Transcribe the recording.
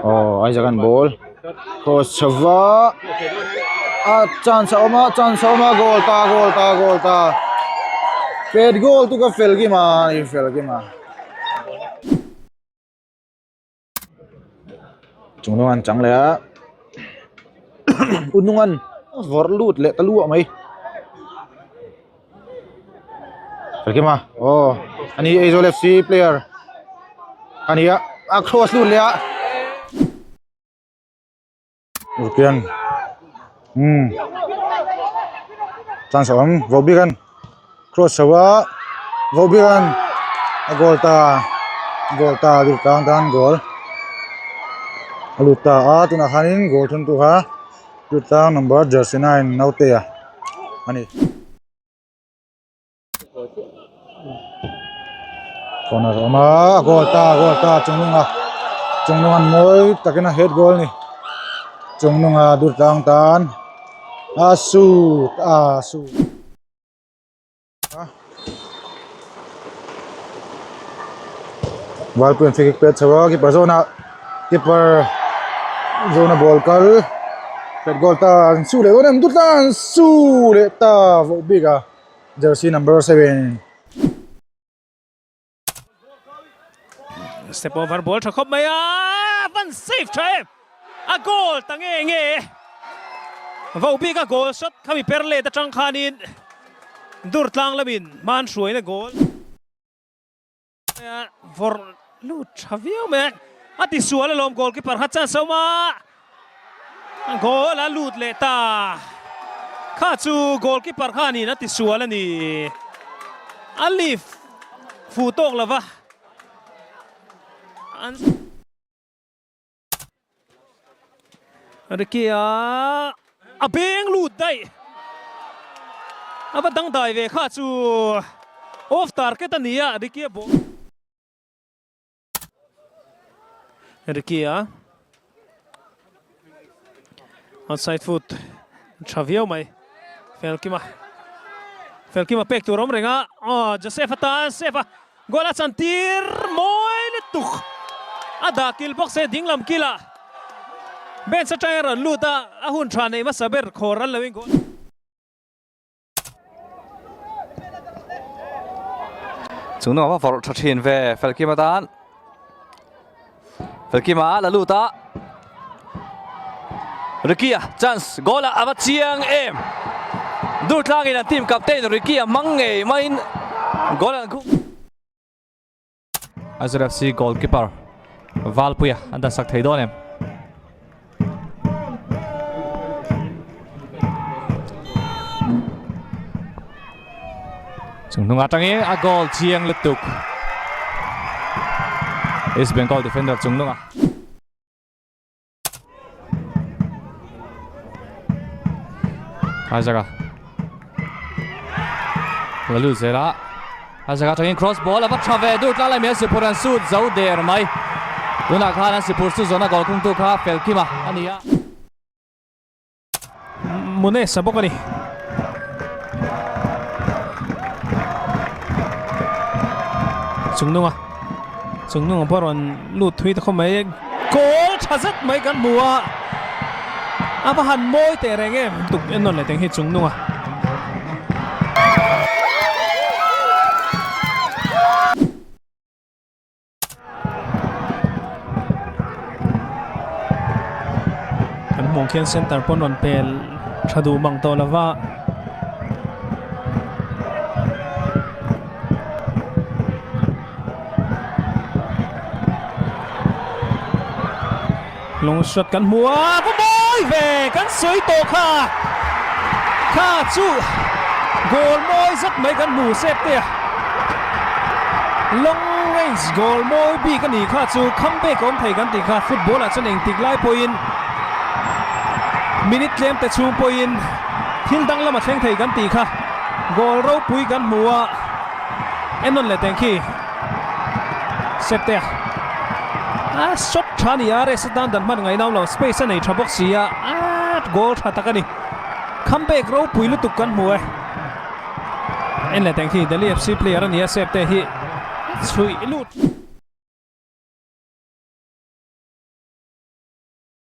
Aw Isaac an ball cross chho va a chance a awm a chance a awm a goal ta goal ta goal ta pet goal tu ka fel kim a i fel kim a. Chung hnung an chang leh a u hnung an vawrh lut leh ta luah mai Felkima aw ani Aizawl F C player a ni a a cross lut leh a Urkian umm chance a awm Vohbikan cross chho a Vohbikan a goal ta goal ta lut tang tan goal a lut ta a tunah khanin goal thun tu kha lut tlang number jersey 9 naute a ani. Corner a awm a a goal ta a goal ta chungnunga chungnunga mawi takin a head goal a ni chungnunga dur tlang tan a shoot a shoot a Valpuia'n free kick pet chho a keeper zawnah keeper zawna ball kal pet goal ta an su leh dawn em dur tlang an su leh ta vawh bik a. Jersey number 7. Step over ball tha khawp mai a, van safe tha em! A goal ta nge nge Vo bik a goal shot khami per let atang khanin Durtlang lamin hman hruaina goal. Vawrh lut tha viau mai a, a ti sual alawm goalkeeper kha chance a awm a, goal a lut leh ta, kha chu goalkeeper khanin a ti sual a ni, a lift fuh tawk lova an. Ricky a a beng lut daih a va dangdai ve kha chu off target a ni a Ricky a ball Ricky a outside foot tha viau mai Felkima Felkima pek tur awm reng a aw Joseph atan save a. Goal a chan tir mawi lutuk a dah kil bawk se dinglam kilah bench atangin a rawn lut a, a hun tha neih hmasa ber khawr an lo in goal. Chu nuam a vawrh tha thin ve Felkima tan. Felkima la lut a. Ricky-a chance goal ah a va chiang em. Durtlangin an team captain Ricky-a hmang ngei maiin goal an khung. Azure FC goalkeeper Valpuia an dansak thei dawn em. Chung hnung atangin a goal chiang lutuk. East Bengal defender chung hnunga. Isaac-a la lut zel a. Isaac-a atangin cross ball a va tha ve dur tlang lai mai a Sipur an sut zo der mai. Tunah khan an Sipur chu zawna goal khungtu kha Felkima a ni a. Munesa bawk a ni. Chungnunga Chungnunga pawh rawn lut thui ta khawp mai. Goal tha zet mai kan hmu a, a va han mawi teh reng em tuk en nawn leh teng hi Chungnunga. Kan hmuh ang khian center pawn rawn pel tha duh mang tawh lova. Long shot kan hmu a, va mawi ve kan sawi tawh kha. Kha chu goal mawi zet mai kan hmu sep te a. Long range goal mawi bik a ni kha chu comeback awm thei kan tih kha football ah chuan engtik lai pawhin minute tlem te chhung pawhin thil dang lama thleng thei kan tih kha goal ropui kan hmu a ennawn leh teng khi. Sep te a shot tha ni a rest atan dan hman ngaih nau lo space a nei tha bawk si a a goal tha tak a ni comeback ropui lutuk kan hmu e en leh teng khi Delhi FC player a ni a sep te hi chhuih lut.